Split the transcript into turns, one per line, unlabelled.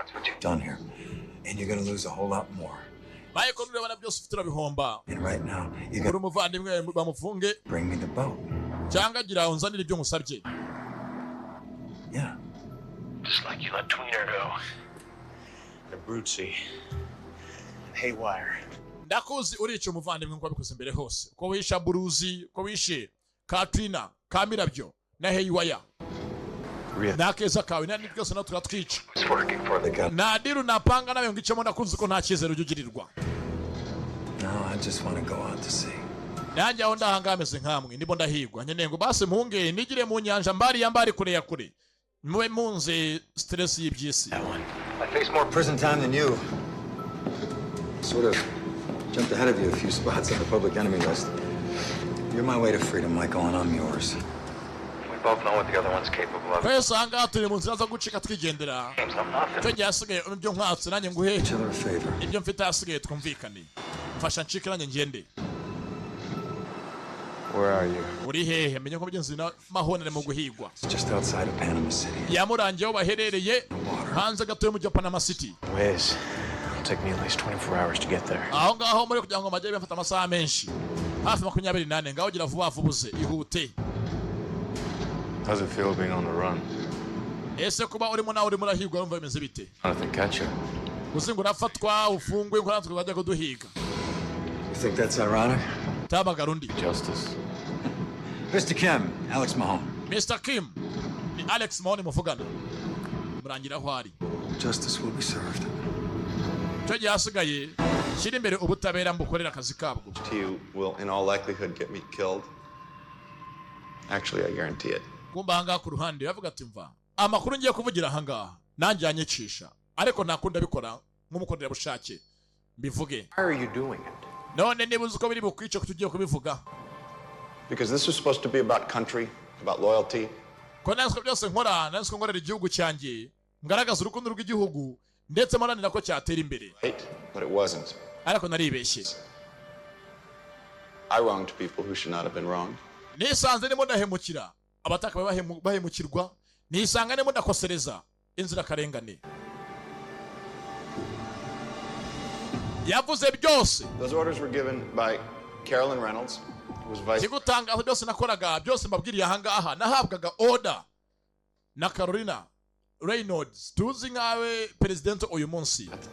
That's what you've done here. And you're gonna lose a whole lot more.
Michael, nureba byose ufite urabihomba.
And right now, you
Uri
gotta
umuvandimwe bamufunge
bring me the boat.
Cyangwa gira unzanire ibyo ngusabye.
Yeah.
Just like you let Tweener go. And Abruzzi. And Haywire.
Ndakuzi, urica umuvandimwe nk'uko wabikoze mbere hose, uko wishe Aburuzi, uko wishe Katrina, Kamirabyo na Heyiwaya n'akeza kawe nani byose nawe turatwica.
It's working for the government.
Nta deal napanga nawe ngo icemo, ndakuzi ko nta cyizere ujya ugirirwa.
No, I just want to go out to sea.
Nanjye aho ndahangaha ameze nkamwe, ndimo ndahigwa, nkeneye ngo basi mpunge nigire mu nyanja, mbari ya mbari kure ya kure, mube munze stress y'iby'isi.
I face more prison time than you. Sort of jumped ahead of you a few spots on the public enemy list. You're my way to freedom, Michael, and I'm yours. We both know what the other one's capable of.
Twese ahangaha turi mu nzira zo gucika twigendera.
Games, I'm nothing.
Icyo gihe hasigaye ibyo nkwatse nanjye nguhe
Each other a favor.
ibyo mfite hasigaye, twumvikane, mfasha ncike nanjye ngende.
Where are you?
Uri hehe? Menye ko mugenzi na Mahone ari mu guhigwa.
It's just outside of Panama City.
Yamurangiye aho baherereye, hanze gato y'umujyi wa Panama City.
Whiz. It'll take me at least 24 hours to get there.
Aho ngaho muri kugira ngo majye bafata amasaha menshi, hafi 24. Ngaho gira vuba vuba uze, ihute.
How's it feel being on the run?
Ese kuba urimo nawe urimo urahigwa urumva bimeze bite?
Not if they catch you.
Uzi ngo urafatwa ufungwe ngo natwe bajya kuduhiga.
You think that's ironic?
Tabagara undi.
Justice.
Mr. Kim, Alex Mahone.
Mr. Kim, ni Alex Mahone muvugana. Murangira aho ari.
Justice will be served.
Icyo gihe hasigaye shyira imbere ubutabera mbukorera akazi kabwo.
To you will, in all likelihood, get me killed. Actually, I guarantee it.
Kumba ahangaha ku ruhande yavuga ati: "Mva amakuru ngiye kuvugira ahangaha nanjye yanyicisha, ariko ntakunda abikora nk'umukorerabushake mbivuge."
Why are you doing it?
None niba uzi ko biri bukwice ko tugiye kubivuga?
Because this was supposed to be about country, about loyalty.
Ko natwe byose nkora natwe nkorera igihugu cyanjye, ngaragaza urukundo rw'igihugu ndetse mparanira ko cyatera imbere.
Right? But it wasn't.
Ariko naribeshye.
I wronged people who should not have been wronged.
Nisanze ndimo ndahemukira abataka bahemukirwa, nisanga ndimo ndakosereza inzirakarengane. Yavuze byose.
Those orders were given by Carolyn Reynolds, who was vice
Ikigutangaza, byose nakoraga, byose mbabwiriye ahangaha, nahabwaga order na Carolina Reynolds, tuzi nkawe perezidenti uyu munsi.
at the